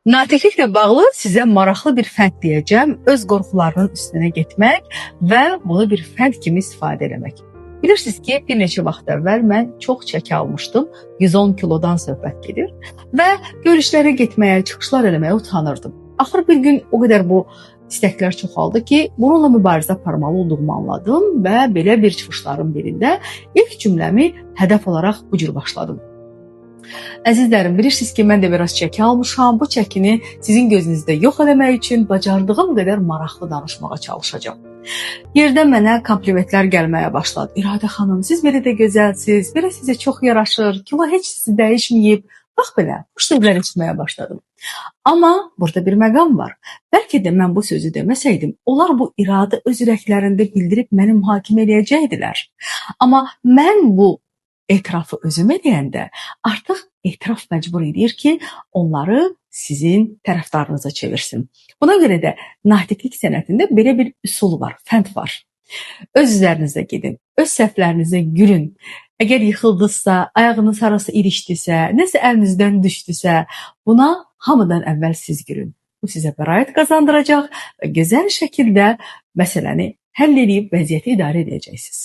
Natiqliklə bağlı sizə maraqlı bir fənd deyəcəm. Öz qorxularının üstünə getmək və bunu bir fənd kimi istifadə eləmək. Bilirsiniz ki, bir neçə vaxt əvvəl mən çox çəki almışdım. 110 kilodan söhbət gedir və görüşlərə getməyə, çıxışlar eləməyə utanırdım. Axır bir gün o qədər bu istəklər çoxaldı ki, bununla mübarizə aparmalı olduğumu anladım və belə bir çıxışların birində ilk cümləmi hədəf olaraq bu cür başladım. Əzizlərim, bilirsiniz ki, mən də biraz çəki almışam. Bu çəkini sizin gözünüzdə yox eləmək üçün bacardığım qədər maraqlı danışmağa çalışacağam. Yerdən mənə komplimentlər gəlməyə başladı. İradə xanım, siz belə də gözəlsiz, belə sizə çox yaraşır, kilo heç sizi dəyişməyib. Bax belə, bu sözlər eşitməyə başladım. Amma burada bir məqam var. Bəlkə də mən bu sözü deməsəydim, onlar bu iradə öz ürəklərində bildirib məni mühakimə eləyəcəkdilər. Amma mən bu etirafı özüm eləyəndə artıq etiraf məcbur edir ki, onları sizin tərəfdarınıza çevirsin. Buna görə də natiqlik sənətində belə bir üsul var, fənd var. Öz üzərinizə gedin, öz səhvlərinizə gülün. Əgər yıxıldınızsa, ayağınız harasa ilişdisə, nəsə əlinizdən düşdüsə, buna hamıdan əvvəl siz gülün. Bu sizə bəraət qazandıracaq və gözəl şəkildə məsələni həll edib vəziyyəti idarə edəcəksiniz.